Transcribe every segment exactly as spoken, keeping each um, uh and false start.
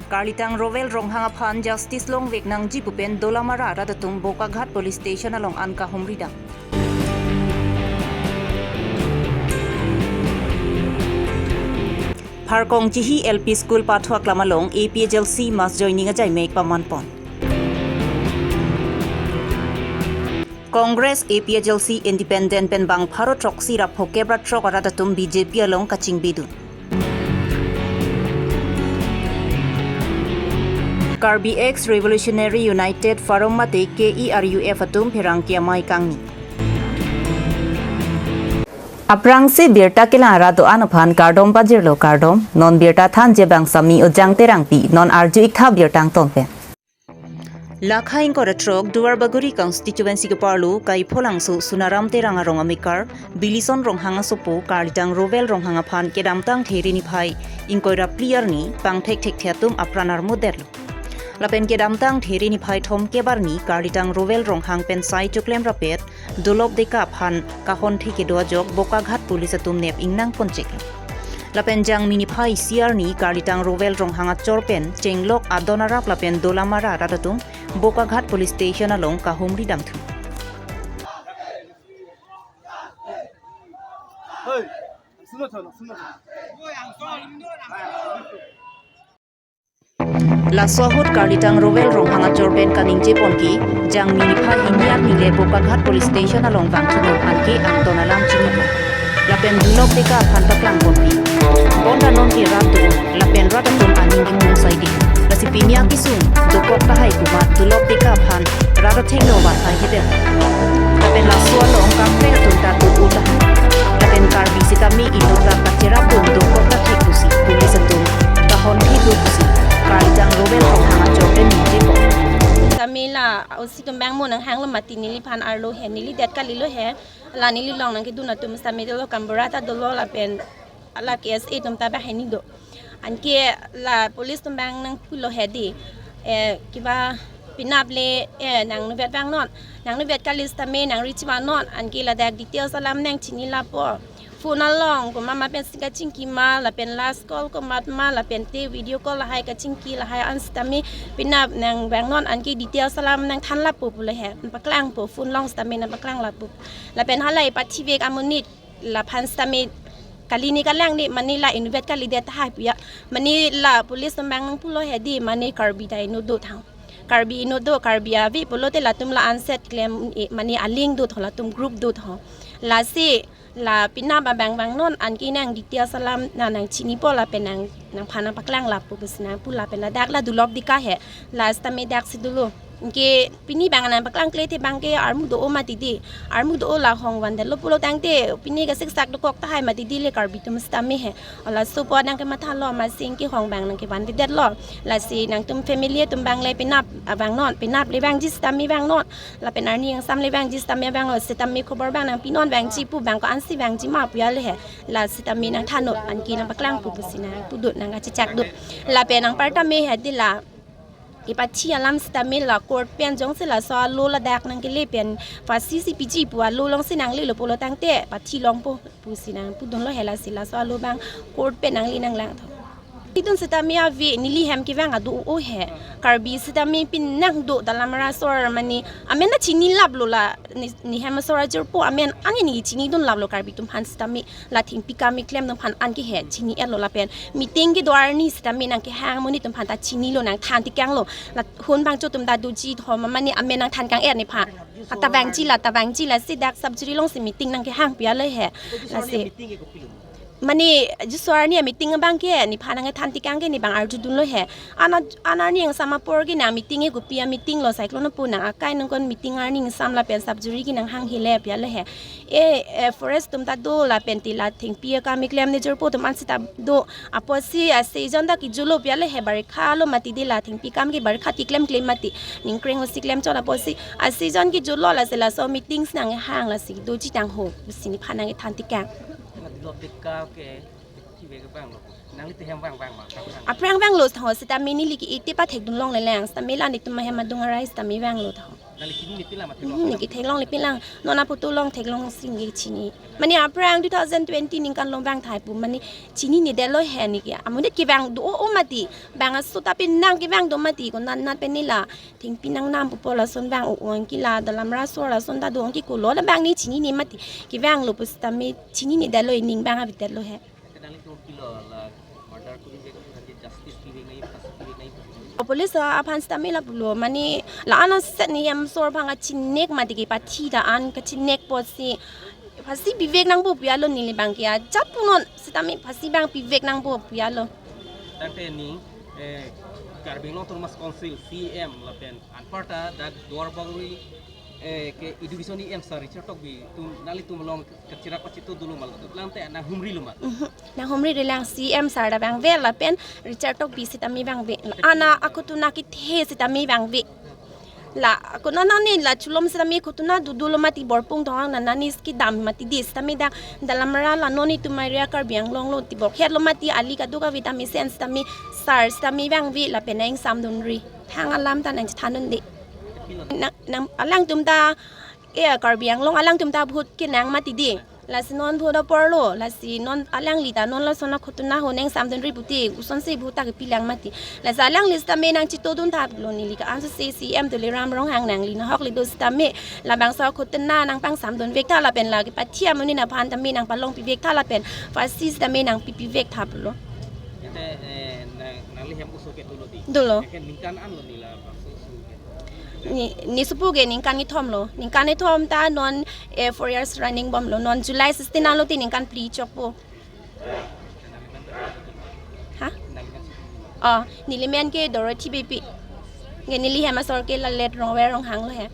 Karlitang Rowel Ronghang aphan justice longvek nangji pu pen Dolamara rat atum Bokaghat Police Station along an kahumri dam. Pharkong Chihi L P School pathu aklam along A P H L C mass joining ajai mek paman pon. Congress, A P H L C, Independent pen bang pharo throksi ra phokep ra throk arat atum B J P along kachingbidun. Karbi Ex Revolutionary United Forum mate K E R U F atum pherangke amei kangni. Aphrangsi birta kelang arat do-an aphan kardom pajirlo kardom, non birta thanji abang Sami Ojang Terangpi, non arju-ik tha birta angton pen. Lakha ingkoi ra throk Duarbagori constituency keparlo Kaipholangso Sunaram Terang arong amekar, Bilison Ronghang asopo Karlitang Rowel Ronghang aphan kedamtang There niphai ingkoi ra phli arni pangthek thekthe atum apran armudetlo. Lapen kedamtang There niphai thomkep arni Karlitang Rowel Ronghang pen sai choklem rapet Dolop Deka aphan kahonthe kedo ajok Bokaghat police atum nep ingnang poncheklo. Lapen Jangmi niphai isi arni Karlitang Rowel Ronghang achor pen chenglok adon arap lapen Dolamara rat atum Bokaghat Police Station along kahumri damthu. Laso ahut Karlitang Rowel Ronghang achor pen kaningje ponke, Jangmi niphai hini arni le Bokaghat Police Station along vangthunon anke angton alam chinipon. Lapen Dolop Deka aphan paklang ponpi. Bonta nonke rat do, lapen rat atum aning ingdung saidi. Lasi pini akesung dokok tahai pu amat Dolop Deka aphan rat athengno vanhai hedet. Lapen laso along kaprek atum ta do-o tahai. Lapen Karbi sitame inut ta kacherapdun dokok ta thek pusi police atum kahonthe do pusi Karlitang Rowel Ronghang achor pen ningje pon. Sami la O C atum abang mo nanghanglo mati neliphan arlo he, neli det kalilo he. La neli along nangkedun atum sitame dolo, kambura ta dolo lapen la K S A atum ta banghini do. Anke la police atum abang nangpulo he di. Eh, kiba penap le, eh, nang inutvet vangnon. Nang inutvet kali sitame nang reach vangnon. Anke ladak details alam nangchini lapo. Phone along komat ma pensi kachingki ma, lapen last call komat ma, lapen te video call lahai kachingki lahai an sitame penap nang vangnon, anke details alam nangthan lapo pulo he. Nangpaklangpo, phone along sitame nangpaklang lapo. Lapen halai pathivek amonit laphan sitame kali ne kalang ne, mane la inutvet kalidet tahai puya. Mane la police atum abang nangpulo he di, mane Karbi ta inut do thang. Karbi inut do, Karbi ave pulote latum la anset klem, eh, mane aling do thang, latum group do thang. Lasi la penap abang vangnon, anke nang details alam nang, nangchinipo lapen nang, nangphan nangpaklang lapo pusi nangpu lapen ladak la Dolop Deka he, la sitame daksi dolo. Anke pini abang nangpaklangkle te abangke armu do-o mati di. Armu do-o la hong vandetlo pulo tangte pini kasiksak dokok tahai mati di le Karbi atum sitame he. Laso apo nangkemathalo amatsi anke hong abang nangkevandetlo. Lasi nangtum family atum abang le penap, ah, vangnon, penap le vangji sitame vangnon. Lapen arni angsam le vangji sitame vanglo, sitame khobor abang nangpinon, vangji pu abang ko-ansi vangji ma puya le he. La sitame nangthannon, anke nangpaklangpo pusi nangpudun, nangkachechakdun. Lapen anpar tame he di la ipathi alam sitame la court pen jongsi laso alo ladak nangkele pen phasi si piji pu alo alongsi nanglelo pulo tangte pathi longpo pusi nangpudunlo he. Lasi laso alo abang court pen nangle nanglang tho. Idun sitame ave, neli hem kevang ado-o he. Karbi sitame pini nang do Dolamara asor mane amen ta chinilaplo la ne, ne hem asor ajirpo amen an neli chinidunlaplo Karbi atum aphan sitame. La thengpi kam keklem atum aphan anke he chini-etlo lapen meeting kedo arni sitame nangkehang amonit atum aphan ta chinilo, nangthan tekanglo. La hon bangcho atum ta doji tho, mane amen nangthan kang-et nephan. Ata vangji la, ta vangji lasi dak sub jury alongsi meeting nangkehang puya le he. Lasi mane jiso arni ameeting abangke nephan nangkethan tekang ke ne abang arjudunlo he. Ana, ana arni angsam apor ke nang meeting ke kopi ameeting lo, cyclone apo nang akai nangkon meeting arni angsam lapen sub jury ke nanghang hile puya le he. E, e, forest atum ta do lapen te la thengpi akam keklem nejirpo atum ansi ta do. Apotsi, ah, season ta kejutlo puya le he, barikha lo mati di la thengpi kam ke barikha ti klemkle mati. Ningkreng lo si klemchot apotsi, ah, season kejutlo lasi laso meeting si nanghang lasi doji tang ho pusi nephan nangkethan tekang. Dolop Deka ke chive ke vanglo. Nanglitum hem vang vang ma, vang vang. Aphrang vanglo tho, sitame neli ke-e te pathekdun longle lang, sitame la netum ahem adung arai sitame vanglo tho. Nangli chinine pila mati lo? Hmm, neli theklongle pila. Non aphoto along theklong si neli chini. Mane aphrang two thousand twenty ningkan along vang thai pu. Mane chininedetlo he neli ke. Amonit kevang do-o mati. Bang aso ta penang kevang do mati. Konat nat pen neli la thengpi nangnam pupo lason vang o-ong ke la dalamra asor lason ta do-ong ke kolo la bang neli chinine mati. Kevanglo pu sitame chininedetlo, ining vang avedetlo he. Kadang itu kilo la murder ko ini kan justice kiri nai, pas kiri nai. Police, ah, aphan sitame lapulo, mane la-an aset ne hem asor aphan kachinek mati ke pathi ta an kachinek apotsi phasi pivek nangpo pu alo neli bang ke ajat punon sitame phasi bang pivek nangpo pu alo. Tangte neli, eh, Karbi Anglong Autonomous Council C E M lapen anparta dak Duarbagori, eh, ke education E M sir Richard Tokbi atum nanglitum along kachirak pachito dolo ma, latum tangte nanghumrilo ma? Mhm. Nanghumri relang, C E M sir ta vangve lapen Richard Tokbi sitame vangve. Ana akutuna kethe sitame vangve. La akutuna nani la chulom sitame akutuna dodolo mati, borpung thong nanani ski dam mati di sitame dak dalamra la non itum area Karbi Anglong lo ti bok het lo mati, ali kaduk kave tame sen sitame sir sitame vangve lapen nang ingsamdunri. Thang alam ta nangchethandunde. Nang, nang alangtum ta, eh, Karbi Anglong alangtum ta vote kenang mati di. Lasi non vote aporlo, lasi non alangli ta non lason akutuna ho nang ingsamdunri puti, kosonsi vote ta kepilang mati. Lasi alangli sitame nangchitodun thaplo neli ke, anso si C E M Tuliram Ronghang nangli nahokli do sitame, labangso akutuna nangpangsamdunvek tha lapen la kepathi amonit aphan tame nangpalongpivek tha lapen phasi sitame nangpipivek thaplo. Ite, eh, nang, nangli hem oso ke dolo di? Dolo. Eken ningkan anlo neli labangso oso ke? Ne, ne sopo ke ningkan kethom lo. Ningkan kethom ta non, eh, four years running bomlo. Non July sixteen anlo te ningkan phli chokpo. Ha? Oh, neli men ke Dorothy Beypi. Nge neli hem asor ke la late Rongver Ronghang lo he.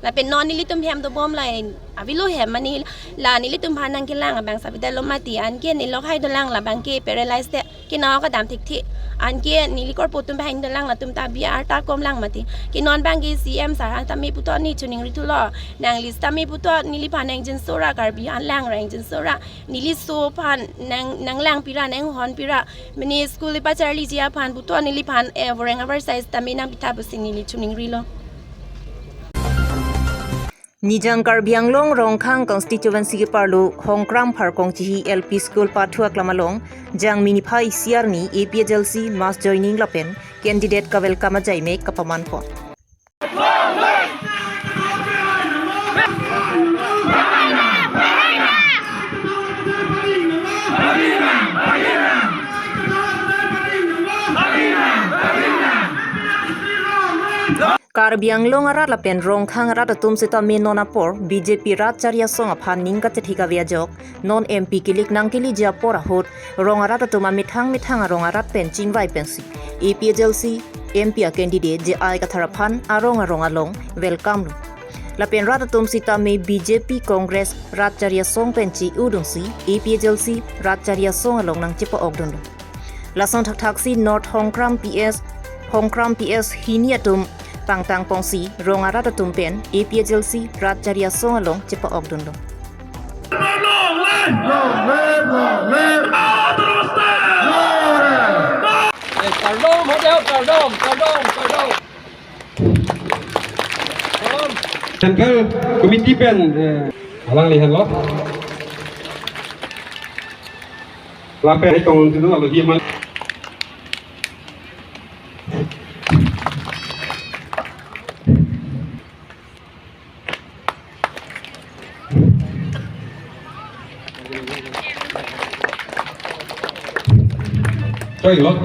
Lapen non nelitum hem dobom la en avelo hem, mane la nelitum aphan nangkelang abang sabida lo mati, anke neli lokhai dolang labang ke paralyzed te. Kena kadam thekthe. Anke neli korpo atum bahai dolang, latum ta biar ta komlang mati. Ke non bang ke C E M sir aphan tame puthot ne choningri thulo. Nangli sitame puthot neliphan nang jinso ra, Karbi alang ra nang jinso ra. Neli so aphan nang, nanglang pira, nanghon pira. Mane school ipacharliji aphan puthot neliphan, eh, voreng avar size tame nangpitha pusi neli choningrilo. Nijang Karbi Anglong Rongkhang constituency keparlo Hongkram Pharkong Chihi L P School pathu aklam along Jangmi niphai isi arni A P H L C mass joining lapen candidate ka-welcome ajaimek kapamanpon. Karbi Anglong arat lapen Rongkhang arat atum sitame non apor B J P rat chari asong aphan ning kachethe kave ajok, non M P kilik nangkiliji apor ahut, rong arat atum amethang methang arong arat pen chingvai pensi A P H L C M P a candidate J I Kathar aphan arong arong along welcome lo. Lapen rat atum sitame B J P Congress rat chari asong pen chi-udunsi A P H L C rat chari asong along nangchepa-okdunlo. Lason thakthaksi North Hongkram P S, Hongkram P S hini atum pangtang pongsi rong arat atum pen A P H L C rat chari asong along chepa-okdunlo. Eh, kardom, hajar kardom, kardom, kardom. Central Committee pen, eh, alangli henlo. Lapen tong tu alo hi man. Choi lo.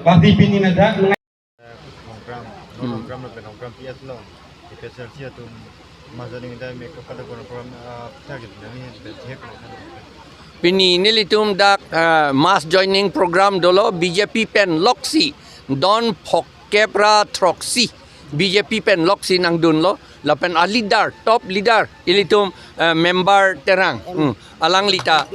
Pasti pini na dak. Hongkram, non Hongkram lapen Hongkram P S along A P H L C atum mass joining time ek kepala guna program, ah, target nangji pen thek lo. Pini nelitum dak, ah, mass joining program dolo B J P pen loksi, don phongkep ra throksi B J P pen loksi nangdunlo, lapen a leader, top leader, ilitum, eh, member Terang, hmm, alangli ta,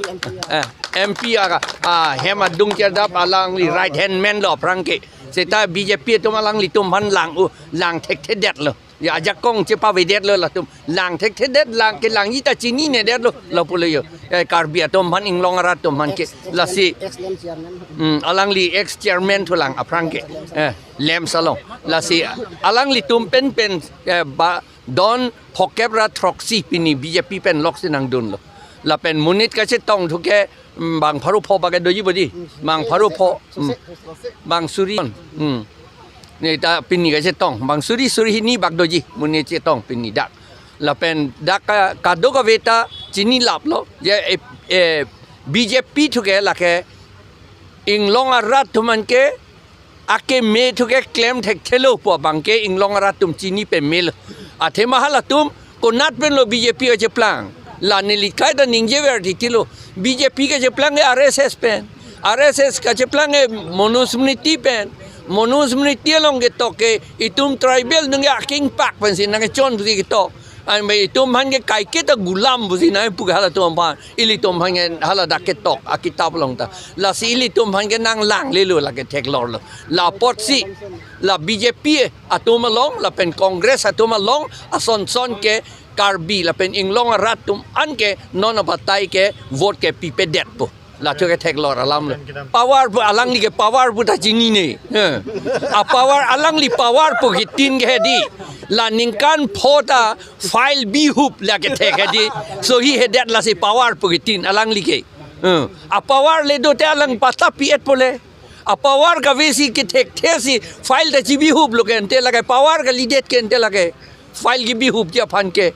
eh, M P aga, ah, hem adung kerdap alangli right hand man lo aphrang ke. Seta B J P atum alanglitum aphan lang, uh, lang thekthedetlo. Ya, ajakong chepavedetlo latum. Lang thekthedet, lang kelangji ta chininedetlo, lapulo yo. Eh, Karbi atum aphan, inglong arat atum aphan ke. Lasi, hmm, alangli ex chairman thulang aphrang ke. Eh, LAMPS along. Lasi, alanglitum pen pen, eh, ba, Don phokep ra throksi pini B J P pen loksi nangdunlo. Lapen monit kachetong thuke, mm, bang pharo pho bage doji bodi. Bang pharo pho, mm, bang suri. Mm. Ne ta pini kachetong. Bang suri suri hini bak doji. Monit chetong pini dak. Lapen dak ka, kadokave ta chini laplo. Ya, eh, eh, B J P thuke lake inglong arat atum an ke akeme thuke klem thekthelo pu abang ke inglong arat atum chini pemelo. Athema halatum konat penlo B J P kacheplang. La neli kaita ningjever titilo. B J P kacheplang ke R S S pen. R S S kacheplang ke Manusmriti pen. Manusmriti along ketok ke itum tribal nung ke akengpak pensi nangchon pusi ketok. Anbe itum aphan ke kaike ta gulam pusi nangpu ke halatum aphan. Ilitum aphan ke hala dak ketok akitap along ta. Lasi ilitum aphan ke nanglanglelo lake theklorlo. La apotsi, la B J P atum along, lapen Congress atum along, asonson ke Karbi, lapen inglong arat atum an ke non abatai ke vote ke pipedetpo. La thuke theklor alamlo. Power pu alangli ke power pu ta chinine. Eh. A power alangli power pu kitin ke hedi. La ningkan pho ta file bihup lake thek hedi. Sohi hedet lasi power pu kitin alangli ke. Eh. A power le do te alang pata pi-etpo le. A power kavesi kethekthesi file ta chibihuplo ke ante lake power kalidet ke ante lake. File kebihupji aphan ke.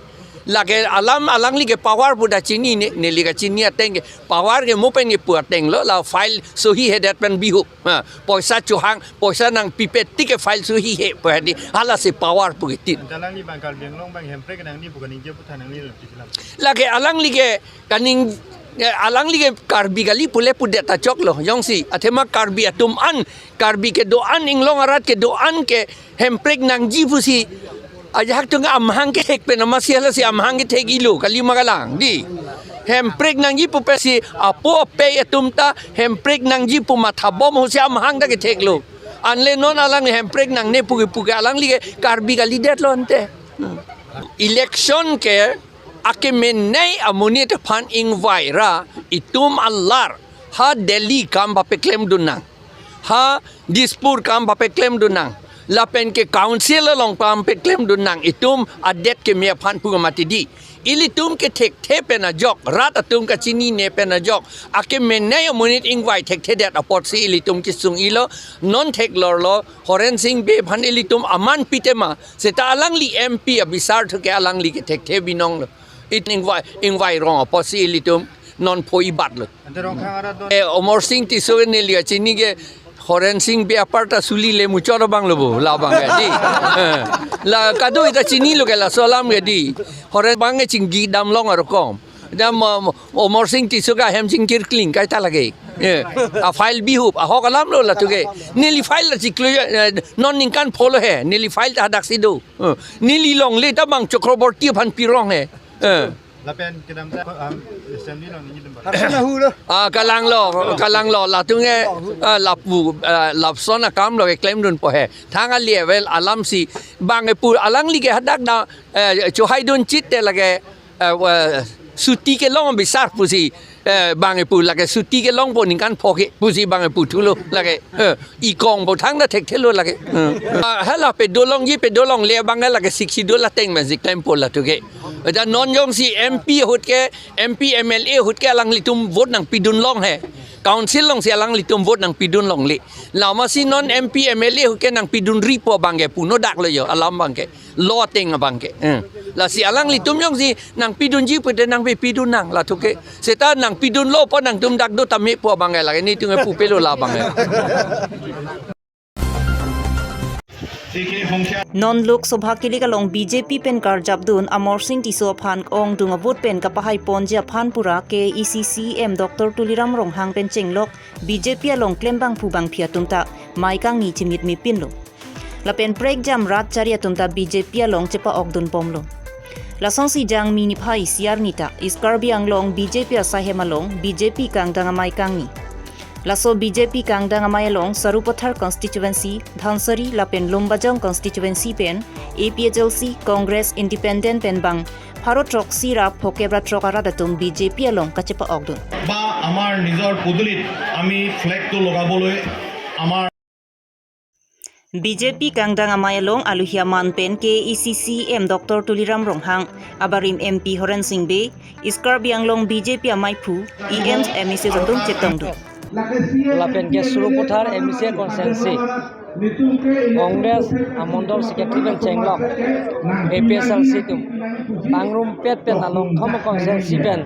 Lake alam alangli ke power pu ta chinine, neli kachini ateng ke. Power ke mo pen kepu atenglo, la file sohi hedet pen bihup. Ha, poisa chohang, poisa nangpipet tik ke file sohi he pu hedi. Halasi power pu kitin. Ante alangli bang Karbi Anglong bang Hemprek nangji pu kaningje pu than nangli lam tisilam. Lake alangli ke kaning, eh, alangli ke Karbi kali pule pudet ta choklo. Jongsi, athema Karbi atum an, Karbi kedo-an inglong arat kedo-an ke Hemprek nangji pusi. Ajahak tung amahang kethek pen amatsi halasi amahang kethek-ilo kali ma kalang di. Hemprek nangji pu pensi apo apei atum ta Hemprek nangji pu mathabom hosi amahang ta ketheklo. Anle non alang Hemprek nangne pu ke pu ke alangli ke Karbi kalidetlo ante. Hmm. Election ke akemenei amonit aphan ingvai ra itum alar ha Delhi kam papeklemdun nang. Ha Dispur kam papeklemdun nang. Lapen ke council along kam peklemdun nang. Itum adet keme aphan pu mati di. Ilitum kethekthe pen ajok, rat atum kachinine pen ajok. Akemenei amonit ingvai thekthedet apotsi ilitum kesung-ilo, non theklorlo, Horen Sing Bey aphan ilitum aman pitema, seta alangli M P abisar thuke alangli kethekthe binonglo. It ingvai, ingvai rong apotsi ilitum non pho ibatlo. Ante Rongkhang arat don. Eh, Amar Sing Tisso neli kachini ke Horen Sing Bey apar ta suli le muchot abang lo bo, labang ke, di. Eh, la kado ita chinilo ke laso alam ke di. Horen bang ke chingki damlong arokom. Dam, um, Amar Sing Tisso ke ahem chingkirkling kaita lake. Eh, a file bihup, ahok alamlo la thuke. Neli file la chiklo, eh, non ningkan pholo he. Neli file ta hadaksi do. Eh, neli longle ta bang Chakraborty aphan pirong he. Eh. Lapen kedam ta, um, assembly along neli dun ba. Haruna hu lo. Ah, kalanglo, kalanglo, latum ke, ah, lapu, ah, lapson akamlo keklemdunpo he. Thang a level alamsi, bang epu alangli ke hadak da, eh, chohaidun chit te lake, eh, wa, suti kelong bisar pusi, eh, bang epu lake suti kelongpo ningkan pho ke pusi bang epu thulo lake, eh, ikong bo thangta thekthelo lake. Hmm. Ah, hala pedolongji pedolongle abang lake siksi do la teng magic time po la thuke. Ita non jongsi M P ahut ke, M P M L A ahut ke alanglitum vote nangpidun long he. Council alongsi alanglitum vote nangpidun longle. Lamatsi non M P M L A ahut ke nangpidunripo abang ke puno daklo jo alam abang ke. Lo ateng abang ke. Eh. Lasi alanglitum jongsi nangpidunji pute nangpepidun nang la thuke. Seta nangpidunlo po nangtum dak do tame po abang ke lake nelitum ke pupelo labang ke. Non Lok Sabha kilik along B J P pen karjapdun Amar Sing Tisso aphan ongdung avote pen kapahaiponji aphan pura K A A C C E M Doctor Tuliram Ronghang pen chenglok B J P along klembangphu bangphi atum ta mai kangni chimit mipinlo. Lapen prekjam rat chari atum ta B J P along chepa-okdunbomlo. Lasonsi Jangmi niphai isi arni ta East Karbi Anglong B J P asaihem along B J P kangdang amei kangni. Laso B J P kangdang amei along Sarupathar constituency, Dhansiri lapen Lumbajong constituency pen A P H L C, Congress, Independent pen bang pharo throksi ra phokep ra throk arat atum B J P along kachepa-okdun. বা আমাৰ নিজৰ পদূলিত আমি ফ্লেগটো লগাবলৈ আমাৰ B J P kangdang amei along aluhi aman pen K A A C C E M Doctor Tuliram Ronghang, abarim M P Horen Sing Bey, East Karbi Anglong B J P ameiphu, E Ms, M A Cs atum chetongdun. Lapen ke Sarupathar M A C constituency Congress amondol secretary pen chenglok A P H L C atum pangrumpet pen along thom constituency pen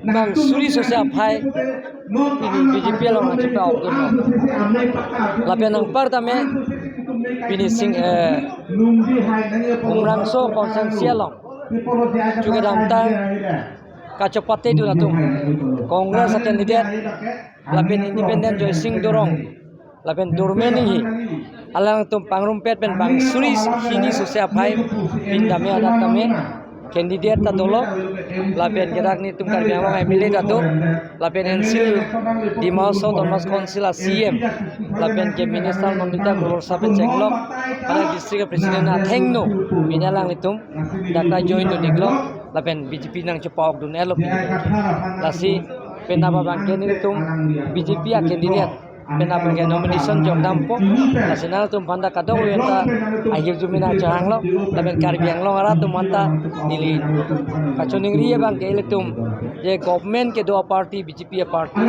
bang suri sose aphai pini B J P along nangchepa-okdunlo. Lapen anparta me pini sing, eh, Umrangso constituency along chu kedamtang kachepatedun atum Congress a-candidate lapen independent Joysing Dorong lapen Dorme Enghi, alangtum pangrumpet pen bang suri hini sose aphai pindame adak tame candidate ta dolo, lapen kedak netum Karbi Anglong M L A ta do, lapen N C L Dima Hasao Autonomous Council a-C E M, lapen ke Minister Nandita Gorlosa pen chenglok, pada district president athengno pini alanglitum dak ta joindun-iklo, lapen B J P nangchepa-okdun-etlo pini. Lasi penap abang ke netum B J P a-candidate penap abang ke nomination jokdampo. Lasi nangtum aphan ta kadokave ta ahirjume nangchehanglo, lapen Karbi Anglong arat atum aphan ta neli kachiningri abang ke ilitum je government kedo a-party B J P a-party.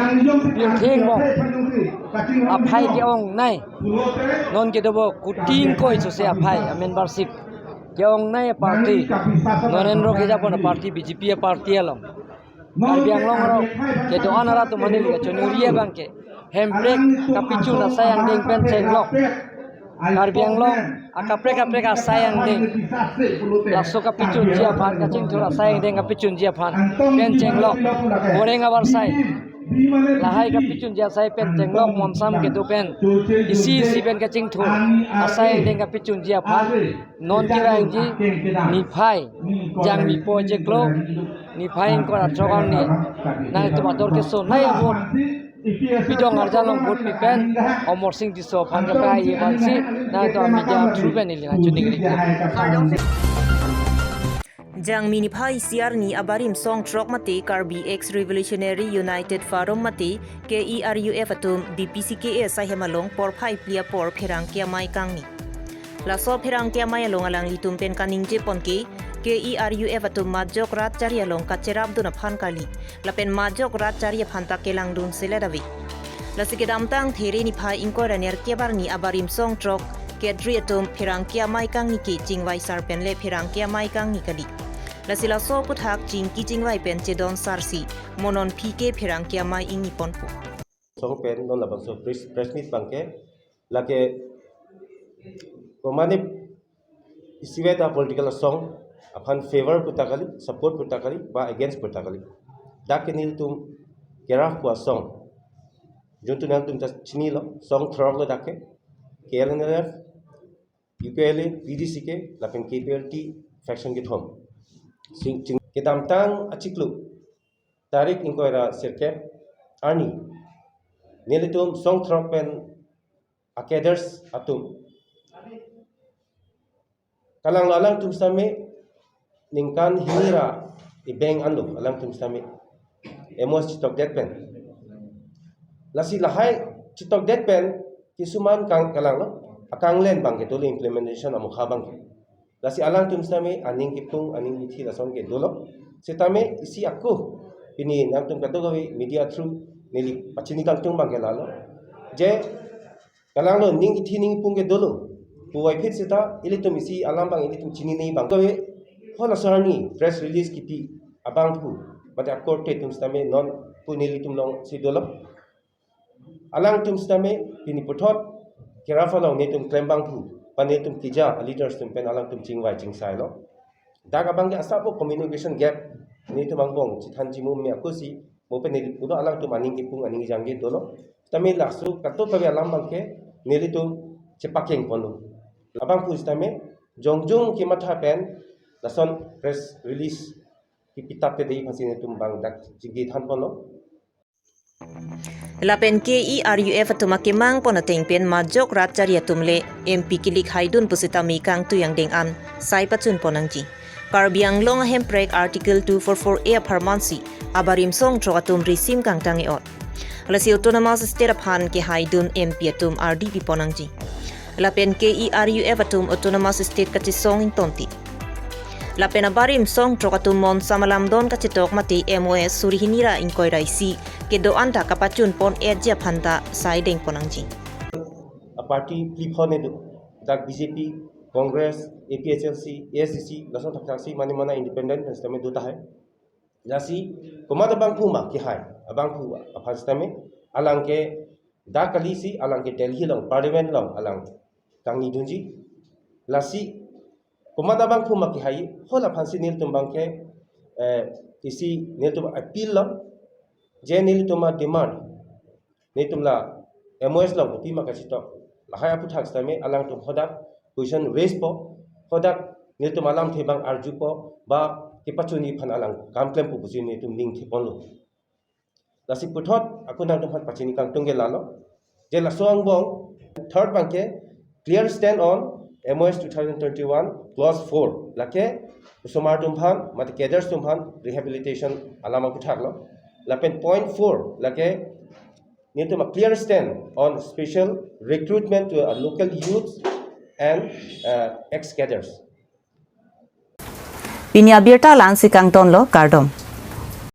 Pirthe angbong aphai ke-ongnei. Non kedo bo kuti ingkoi sose aphai a-membership ke-ongnei a-party, non enro kejapon a-party B J P a-party along Karbi Anglong arong kedo-an arat atum aphan neli kachiningri abang ke Hemprek kapachun asai angdeng pen chenglok, Karbi Anglong akaprek kaprek asai angdeng, laso kapachunji aphan, kachingthur asai angdeng kapachunji aphan pen chenglok, boreng avarsai lahai kapachunji asai pen chenglok, monsam kedo pen isi isi pen kachingthur asai angdeng kapachunji aphan non kevangji niphai jangmi po chiklo niphai ingkoi ra throk arni nangtum ador kesonei a-vote, Bidong Arjan along vote pi pen Amarsing Tisso aphan kepahai aphansi nangtum media through pen neli nangchiningri. Jangmi niphai isi arni abarim song throk mate Karbi Ex Revolutionary United Forum mate K E R U F atum D P C K A asaihem along porphai phli apor pherangke amei kangni. Laso pherangke amei along alanglitum pen kaningjepon ke K E R U F atum majok rat chari along kacherapdun aphan kali, lapen majok rat chari aphan ta kelangdun selet ave. Lasi kedamtang There niphai ingkoi ra nerkep arni abarim song throk kedri atum pherangke amei kangni ke chingvai sar pen le pherangke amei kangni kali. Lasi laso aphuthak chingki chingvai pen chedon sarsi mo non aphi ke pherangke amei ingniponpo. Song pen non labangso press, press meet abang ke lake komane isivet a-political asong aphan favor pu ta kali, support pu ta kali, ba against pu ta kali. Dak ke nelitum kerap pu asong, juntu nangtum ta chinilo, song throk lo dak ke, K L N L F, U P L A, P D C K, lapen K P L T faction kethom. Sing, sing, kedamtang achiklo, tarik ingkoi ra sirkep arni, nelitum song throk pen a-cadres atum kalanglo, alangtum sitame ningkan hini ra ibeng anlo alangtum sitame M O S chitokdet pen. Lasi lahai chitokdet pen kisuman kang kalanglo, akanglen abang ke dolo, implementation amokha abang ke. Lasi alangtum sitame aning kipung, aning ithi lason ke dolo. Sitame isi ako pini nangtum kadokave media through neli pachini kangtung abang ke lalo, je kalanglo, ning ithi ning ipung ke dolo puvoiphit sita ilitum isi alam abang ilitum chinine abang. Kave halaso arni press release kipi abangphu mate akorte atum sitame non pu nelitum alongsi dolo. Alangtum sitame pini puthot kerap along netum klem abangphu, pa netum keja a-leaders atum pen alangtum chingvai chingsailo. Dak abang ke asap bo communication gap netum angbong chethan chimu me akosi mo pen neli pulo, alangtum aning kipung aning jangke dolo. Tame laso kadokave alam abang ke nelitum chepakeng ponlo. Labangphu sitame jongjong kematha pen lason press release kipitap te dei aphansi netum abang dak chingki than ponlo. Lapen K E R U F atum akemang pon ateng pen majok rat chari atum le M P kilik haidun pusitame kangtui angdeng an sai pachun pon nangji. Karbi Anglong a-Hemprek Article two four four A apharmansi abarim song throk atum risim kangtang e-ot. Lasi Autonomous State aphan kehaidun M P atum ardi pi pon nangji. Lapen K E R U F atum Autonomous State kachesong ingtonti. Lapen abarim song throk atum mon samalam don kachetok mate M O S suri hini ra ingkoi ra isi kedo-an ta kapachun pon-etji aphan ta sai dengpon nangji. A party phli phongo do, dak B J P, Congress, A P H L C, A S D C, lason thakthak si mane mana independent sitame do tahai. Lasi komat abangphu ma kehai, abangphu aphan sitame alang ke dak kali si alang ke Delhi along, Parliament along alang kangni dunji. Lasi komat abangphu ma kehai, hala aphan si nelitum abang ke eh, isi nelitum appeal lo, je nelitum ademand, nelitum la M O S along kopi ma kachetok, lahai aphuthak sitame alangtum hadak question raise po, hadak nelitum alamthe abang arju po, ba kepachunji aphan alang kam klempo pusi nelitum ning theponlo. Lasi puthot ako nangtumphan pachini kangtung ke lalo, je laso angbong third abang ke clear stand on M O S two thousand twenty-one clause four, lake osomar atumphan mate cadres atumphan rehabilitation alam aphuthak lo. Lapen point four, lake nelitum a clear stand on special recruitment to a local youth and uh, ex cadres. Pini abirta la-an si kangtonlo, kardom.